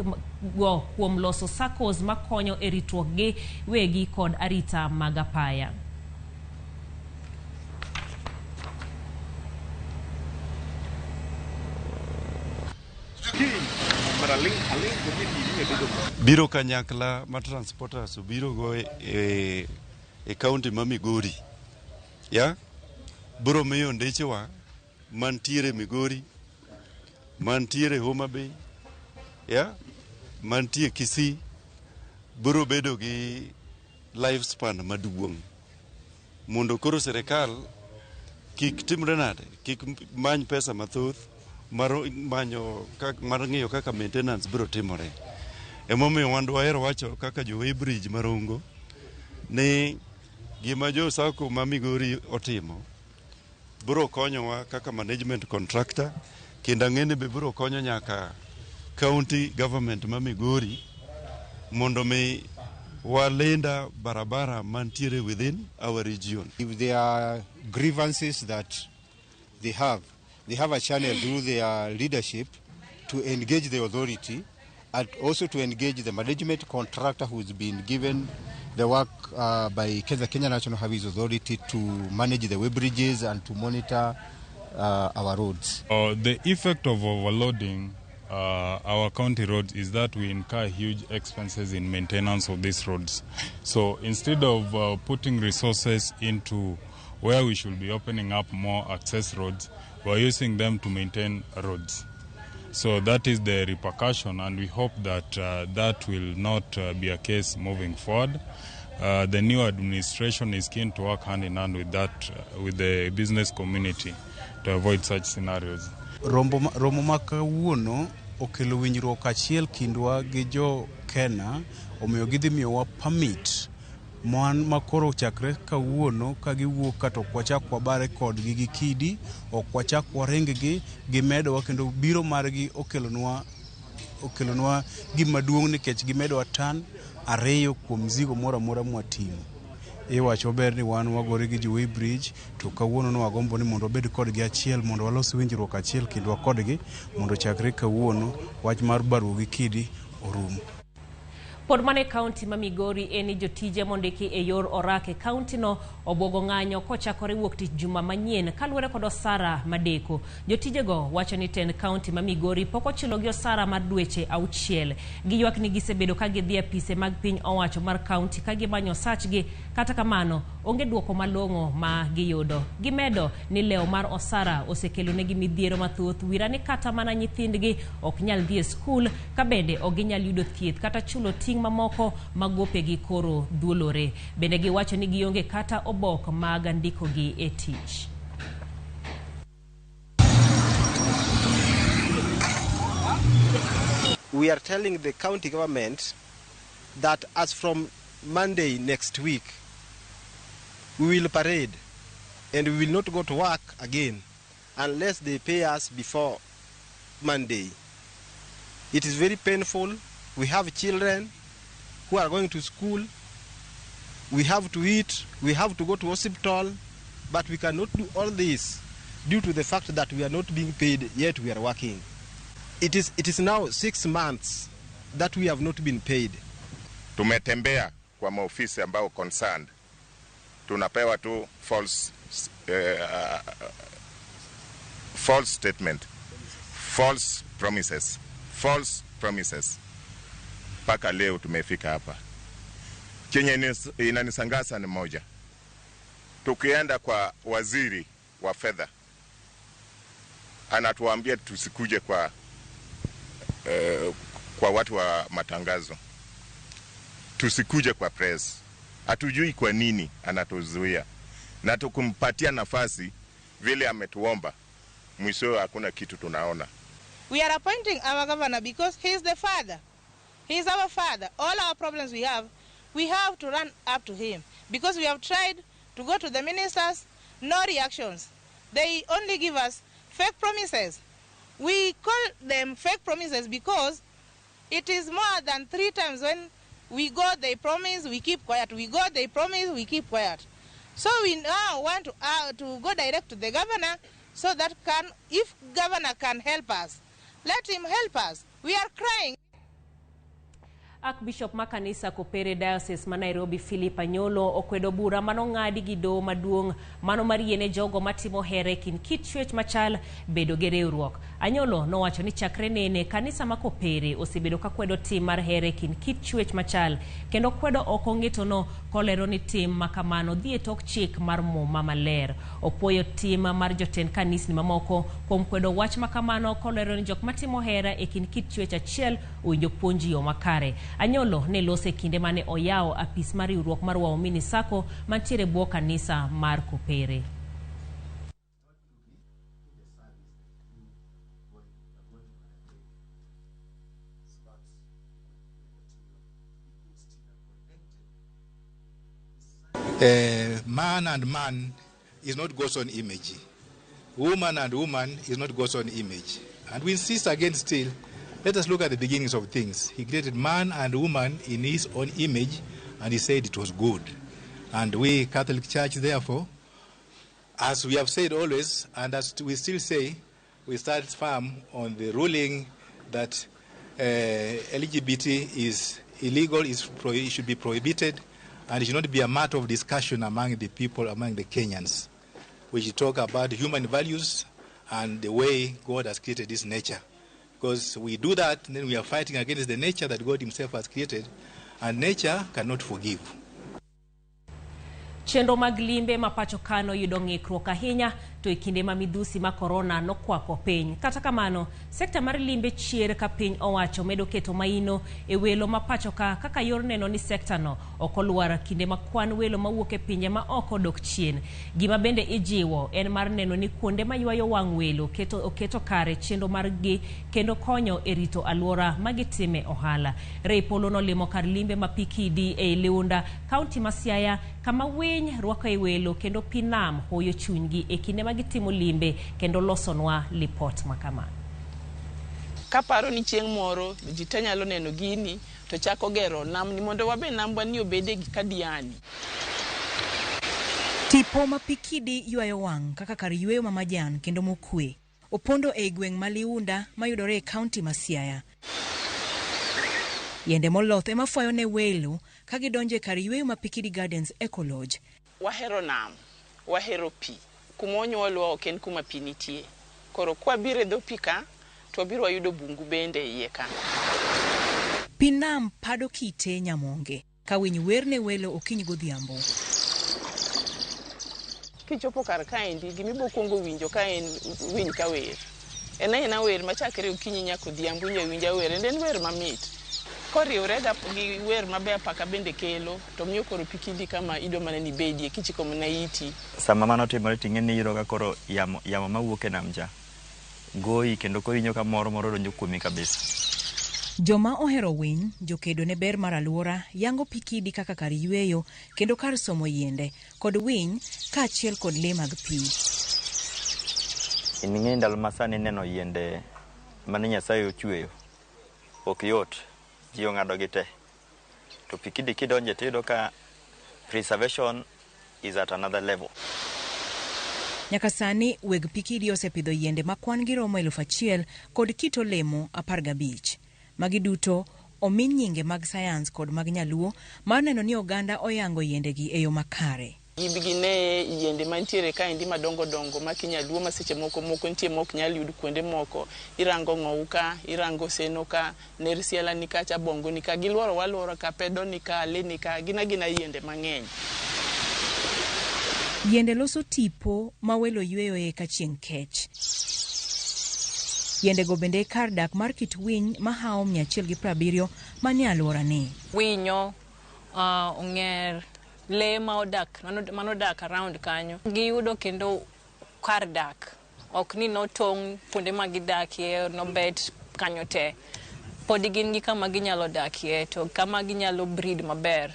go kuom loso SACCOs makonyo e ritruok gi wegi kod arita mag apaya. Biro kanyakla ma transporters obiro go e county ma Migori, ya biro miyo ndechewa mantiere Migori, mantiere Homa Bay, ya mantie Kisii, biro bedo gi lifespan maduong' mondo koro sirikal kik timre nade, kik many pesa mathoth mar manyo mar ng'iyo kaka maintenance biro timore. Emomiyo wan dwahero wacho kaka jo weighbridge marongo ni gima jo SACCO ma Migori otimo biro konyowa kaka management contractor, kendo ang'e ni be biro konyo nyaka county government ma Migori mondo mi walinda barabara mantiere within our region. If there are grievances that they have a channel through their leadership to engage the authority And also to engage the management contractor who's been given the work by Kenya National Highways Authority to manage the weighbridges and to monitor our roads. The effect of overloading our county roads is that we incur huge expenses in maintenance of these roads. So instead of putting resources into where we should be opening up more access roads, we're using them to maintain roads. So that is the repercussion, and we hope that that will not be a case moving forward. The new administration is keen to work hand in hand with that, with the business community, to avoid such scenarios. Romo ma kawuono okelo winjruok achiel kindwa gi jo Kena, omiyo gidhi miyowa permit man makoro chakre kawuono ka giwuok ka to ok wachak wabare kodgi gi kidi, ok wachak waring-gi, gimedowa kendo biro margi okelonwa gima duong' nikech gimedowa tan 2 kuom mzigo moro amora mwating'o. Iwacho ber ni wan wagore gi jo weighbridge to kawuono ne wagombo ni mondo wabed kodgi achiel mondo walos winjruok achiel kindwa kodgi mondo chakre kawuono wach mar baruok gi kidi orum. Pod mana e kaunti ma Migori en ni jotije mondiki e yor orak e kaunti no obwogo ng'anyo kochakore wuok tich juma manyien kaluwore kod osara madeko. Jotijego wacho ni tend kaunti ma Migori pok ochulogi osara mar dweche 6. Giywak ni gisebedo ka gidhi e apise mag piny owacho mar kaunti ka gimanyo osachgi, kata kamano onge duoko malong'o ma giyudo. Gimedo ni lewo mar osara osekelonegi midhiero mathoth, wira ni kata mana nyithindgi ok nyal dhi e skul ka bende ok ginyal yudo thieth kata chulo ting' mamoko mag gopegi koro dhuolore. Bende giwacho ni gionge kata obok mag ndikogi e tich. We are telling the county government that as from Monday next week, we will parade and we will not go to work again unless they pay us before Monday. It is very painful. We have children who are going to school. We have to eat. We have to go to hospital. But we cannot do all this due to the fact that we are not being paid, yet we are working. It is now 6 months that we have not been paid. Tumetembea kwa maofisi ambao concerned. Tunapewa tu false statement, false promises, false promises. Paka leo tumefika hapa. Chenye inanishangaza ni moja. Tukienda kwa waziri wa fedha, anatuambia tusikuje kwa watu wa matangazo. Tusikuje kwa press. Hatujui kwa nini anatuzuia. Na tukumpatia nafasi vile ametuomba, mwisho hakuna kitu tunaona. We are appointing our governor because he is the father. He is our father. All our problems we have to run up to him because we have tried to go to the ministers, no reactions. They only give us fake promises. We call them fake promises because it is more than 3 times when we go, they promise, we keep quiet. We go, they promise, we keep quiet. So we now want to go direct to the governor so that if governor can help us, let him help us. We are crying. Archbishop ma kanisa Kopere Diocese ma Nairobi Philip Anyolo okwedo bura manong'adi gi doho maduong' mano mar yiene jogo matimo hera e kind kit chwech machal bedo gi riwruok. Anyolo nowacho ni chakre nene kanisa ma Kopere osebedo ka kwedo tim mar hera e kind kit chwech machal kendo kwedo oko ng'etono kolero ni tim makamano dhi e tok chik mar muma maler. Opuoyo tim mar jotend kanisni mamoko kuom kwedo wach makamano kolero ni jok matimo hera e kind kit chwech achiel owinjo puonj yo makare. Anyolo ne lose kinde mane oyawo apis mar riwruok mar Waumini Sacco mantiere bwo kanisa mar Kopere. Man and man is not God's own image. Woman and woman is not God's own image. And we insist again still, let us look at the beginnings of things. He created man and woman in his own image, and he said it was good. And we, Catholic Church, therefore, as we have said always, and as we still say, we stand firm on the ruling that LGBT is illegal, it should be prohibited, and it should not be a matter of discussion among the people, among the Kenyans. We should talk about human values and the way God has created this nature. Because we do that, then we are fighting against the nature that God himself has created, and nature cannot forgive. Chenro mag limbe ma pacho kano yudo ng'ikruok ahinya to e kinde ma midhusi ma korona nokwako piny. Kata kamano, sekta mar limbe chier ka piny owacho medo keto maino e welo ma pacho ka kaka yor neno ni sekta no ok olwar kinde ma kwan welo mawuok e pinje ma oko dok chien. Gima bende ijiwo en mar neno ni kuonde maywayo wang' welo oketo kare chenro margi kendo konyo e rito alwora ma gitime ohala. Ray Polo nolimo kar limbe ma Pikidi ei Liunda, kaunti ma Siaya, kama winy rwako e welo kendo pi nam hoyo chunygi e kinde ma gitimo limbe kendo losonwa lipot ma kama. Kaparo ni chieng' moro ji te nyalo neno gini to chako gero namni mondo wabe nambwa ni obede gi kadiani. Tipo ma Pikidi ywayo wang' kaka kar yweyo ma majan kendo mokwe. Opondo ei gweng' ma Liunda mayudore e kaunti ma Siaya. Yiende moloth ema fwayo ne welo ka gidonjo e kar yweyo ma Pikidi Gardens Eco Lodge. Wahero nam, wahero pi. Kuma onyuolwa ok en kuma pi nitie. Koro kwabiro e dho pi ka, to wabiro wayudo bungu bende e iye ka. Pi nam pado kite nyamonge ka winy wer ne welo okinyi godhiambo. Kichopo kar kaendi, gima ibo kuongo winjo ka en winy ka wer. En aena wer machakre okinyi nyaka odhiambo iwinjo awinja wer, en wer mamit. Koriwre gi wer mabe apaka bende kelo, to miyo koro Pikidi kama idwa mana ni ibedie kichiko mana iti. Sama mano timore ting'e ni iyudo ka koro yamo mawuok e nam cha goyi kendo koro iwinjo ka mor moro donjo kuomi kabisa. Joma ohero winy, jokedo ne ber mar alwora, yango Pikidi kaka kar yweyo kendo kar somo yiende kod winy kaachiel kod lee mag pi. Ing'e ndalo ma sani neno yiende mane Nyasaye ochweyo ok yot, ji ong'ado gi te. To Pikidi kidonje tiyudo ka preservation is at another level. Nyaka sani weg Pikidi osepidho yiende ma kwan gi romo 1000 kod kit olemo 15. Magi duto omi nyinge mag sayans kod mag nyaluo mar neno ni oganda oyango yiendegi e yo makare. Gibi gine yiende mantiere kaendi madongo dongo ma kinyaluo ma seche moko moko nitie mok nyal yud kuonde moko. Irango ng'owu ka, irango seno ka, ner siala ni kacha, bongo ni ka, giluoro waluora ka, pedo ni ka, le ni ka, gin agina yiende mang'eny. Yiende loso tipo ma welo yweyoe ka chieng' kech. Yiendego bende e kar dak mar kit winy mahawo 170 manie alworani. Winyo, ong'er, lee ma odak, manodak around kanyo. Giyudo kendo kar dak. Ok ni notong' kuonde ma gidakie, nobet kanyo te. Pod gin gi kama ginyalo dakie, to kama ginyalo breed maber.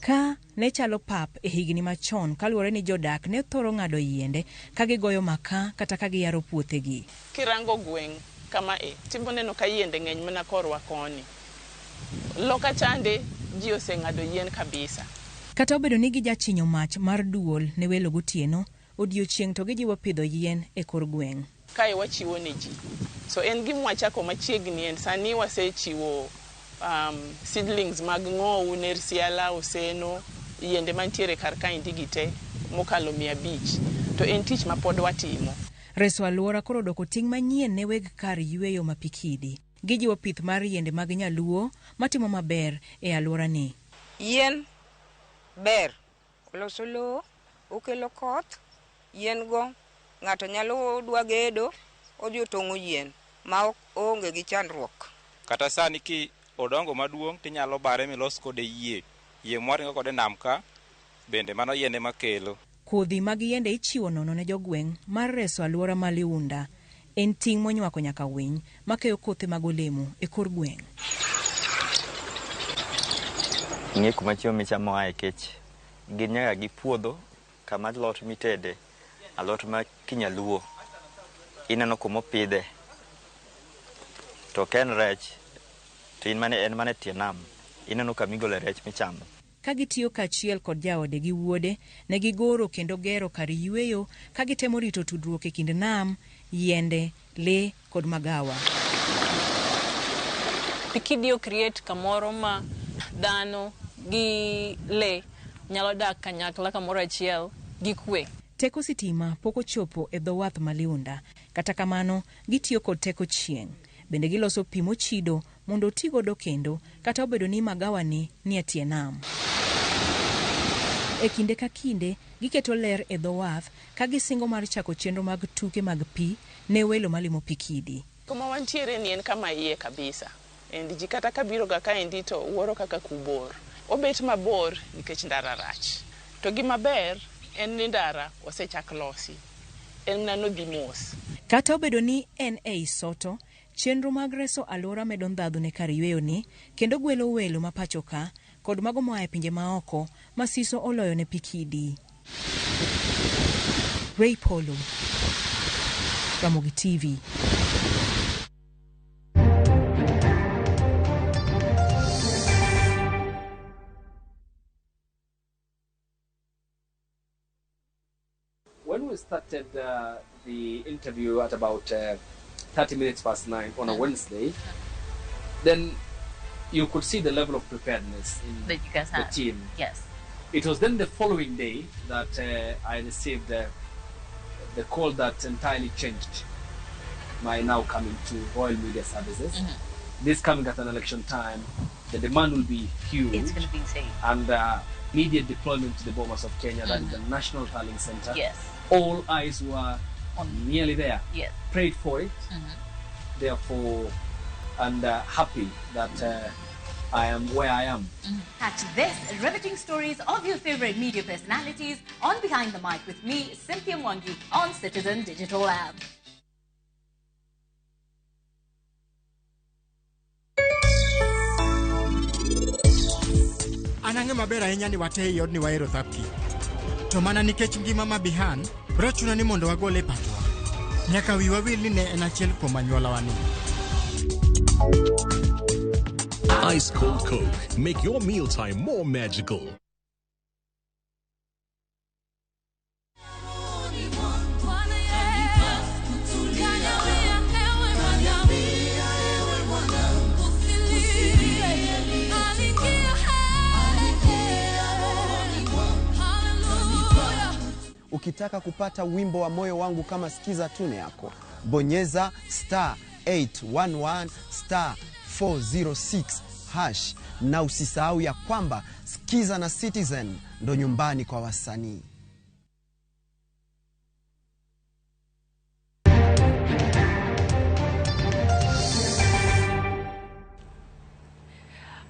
Ka ne chalo pap e higni machon kaluwore ni jodak ne thoro ng'ado yiende ka gigoyo maka kata ka giyaro puothegi. Kirango gweng' kama e, tibo neno ka yiende ng'eny mana korwa koni. Loka chande ji oseng'ado yien kabisa. Kata obedo ni gijachinyo mach mar duol ne welo gotieno, odiochieng' to gijiwo pidho yien e kor gweng'. Kae wachiwo ne ji. So en gima wachako machiegni en sani wasechiwo seedlings mag ng'owu, ner siala, oseno, yiende mantiere kar kaendi gi te mokalo 500. To en tich ma pod watimo. Reso alwora koro odoko ting' manyien ne weg kar yweyo ma Pikidi. Gijiwo pith mar yiende mag nyaluo matimo maber e alworani. Yien ber, oloso lowo, okelo koth, yien go ng'ato nyalo dwa gedo, odhi otong'o yien ma oonge gi chandruok. Kata sani ki odongo maduong' tinyalo bare milos kode yie, yie mwaringo kode nam ka, bende mano yiende makelo. Kodhi mag yiende ichiwo nono ne jogweng' mar reso alwora ma Liunda. En ting' monywako nyaka winy makeyo kothe mag olemo e kor gweng'. Ing'e kuma chiemo michamo ae kech gin nyaka gi puodho kama alot mitede, alot ma kinyaluo ineno kumopidhe. To ka en rech to in mane en mana e tie nam, ineno kama igole rech michamo. Ka gitiyo kaachiel kod jaode gi wuode, ne gigoro kendo gero kar yweyo ka gitemo rito tudruok e kind nam yiende, lee kod magawa. Pikidio create kamoro ma dhano gi lee nyalo dak kanyakla kamoro achiel gi kwe. Teko sitima pok ochopo e dho wath ma Liunda. Kata kamano, gitiyo kod teko chieng'. Bende giloso pi mochido mondo otigodo kendo kata obedo ni magawani ni e tie nam. E kinde ka kinde, giketo ler e dho wath ka gisingo mar chako chenro mag tuke mag pi ne welo malimo Pikidi. Kuma wantiere ni en kama iye kabisa. And ji kata kabiro ga kaendi to wuoro kaka kubor. Obet mabor nikech ndara rach. To gima ber en ni ndara osechak losi. En mana nodhi mos. Kata obedo ni en ei Soto, chenro mag reso alwora medo ndhadhu ne kar yweyoni kendo gwelo welo ma pacho ka kod mago moa e pinje maoko ma siso oloyo ne Pikidi. Ray Polo, Ramogi TV. When we started the interview at about 9:30 on a Wednesday, then you could see the level of preparedness in that you guys the had. team. Yes. It was then the following day that I received the call that entirely changed my now coming to Royal Media Services. Mm-hmm. This coming at an election time, the demand will be huge. It's going to be insane. And immediate deployment to the Bomas of Kenya, that is Mhm. the National Tallying Center. Yes. All eyes were nearly there. Yes. Prayed for it, Mhm. therefore, and happy that I am where I am. Catch this riveting stories of your favorite media personalities on Behind the Mic with me, Cynthia Mwangi, on Citizen Digital App. An ang'e maber ahinya ni wate ei odni wahero thapki. To mana nikech ngima ma Bihan, biro chuno ni mondo wagole e pachwa. Nyaka wiwa wil ni ne en achiel kuom anyuolawa ni. Ice Cold Coke. Make your mealtime more magical. Ukitaka kupata wimbo wa moyo wangu kama sikiza tune yako, bonyeza star 811 star 406 hash, na usisahau ya kwamba Sikiza na Citizen ndo nyumbani kwa wasanii.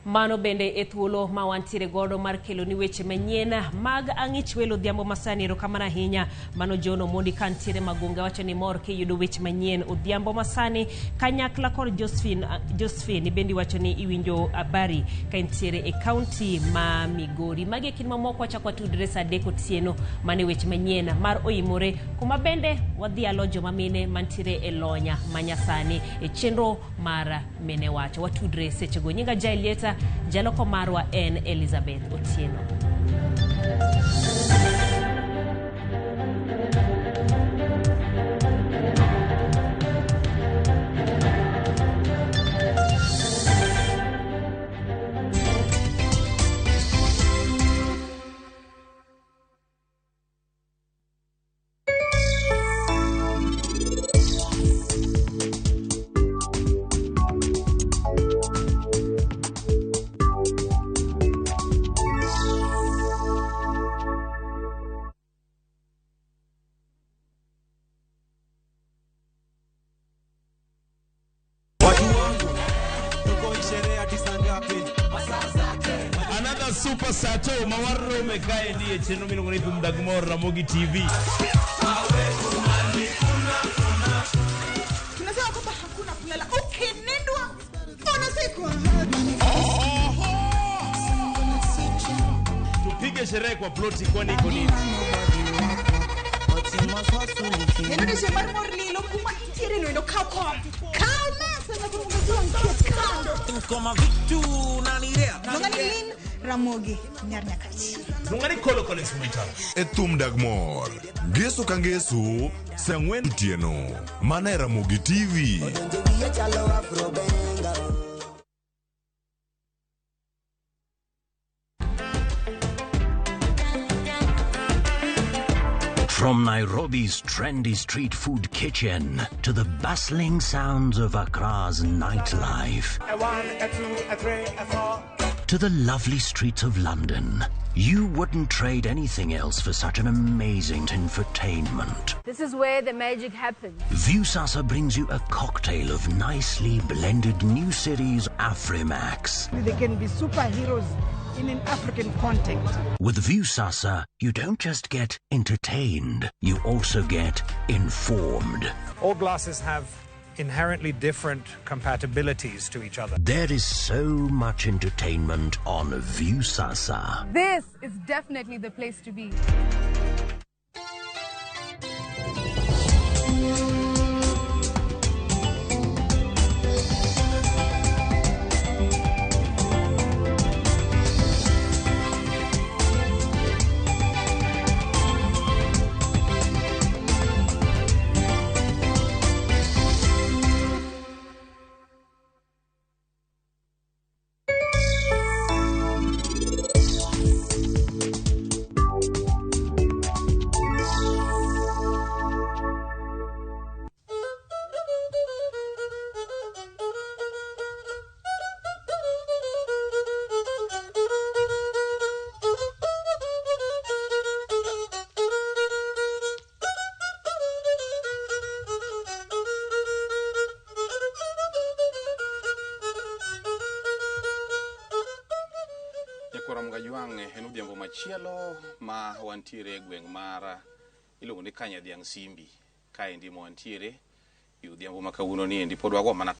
Mano bende e thuolo ma wantiere godo mar kelo ni weche manyien mag ang'ich welo odhiambo masani. Erokamano ahinya. Mano John Omondi kantiere Magunga wacho ni mor kiyudo weche manyien odhiambo masani kanyakla kod Josephine bende wacho ni iwinjo habari ka intiere e kaunti ma Migori. Magi e kind mamoko wachako watudre saa 3 otieno mane weche manyien mar oimore kuma bende wadhialo joma mine mantiere e lonya manyasani e chenro mar mine wacho. Watudre sechego. Nyinga Jaelieta, jaloko marwa en Elizabeth Otieno. Another super sato mawarome kae ndiye chenro miluongo ni Thum Dag Mor Ramogi TV. Tunasema kwamba hakuna kulala. Ukinindwa unazikwa. Tupige sherehe kwa ploti kwani iko nini? Kendo mar mor lilo kuma intiere no endo kaw kom. Kaw mesa na kuonge ket kando. Koma vitu nanirea. Nongani lin Ramogi Nyar Nyakach. Luonga ni Kolo Collins Mwita. E thum dag mor. Ngeso ka ngeso, saa ang'wen otieno. Mana e Ramogi TV. From Nairobi's trendy street food kitchen to the bustling sounds of Accra's nightlife A one, a two, a three, a four. to the lovely streets of London, you wouldn't trade anything else for such an amazing infotainment. This is where the magic happens. Viewsasa brings you a cocktail of nicely blended new series Afrimax. They can be superheroes in an African context. With Viewsasa, you don't just get entertained, you also get informed. All glasses have inherently different compatibilities to each other. There is so much entertainment on Viewsasa. This is definitely the place to be. Nyakwara Mgajwang' en odhiambo machielo ma wantiere e gweng' mar iluongo ni Kanyadhiang' Simbi. Kaendi ma wantiere e odhiambo ma kawuono ni endi pod wago mana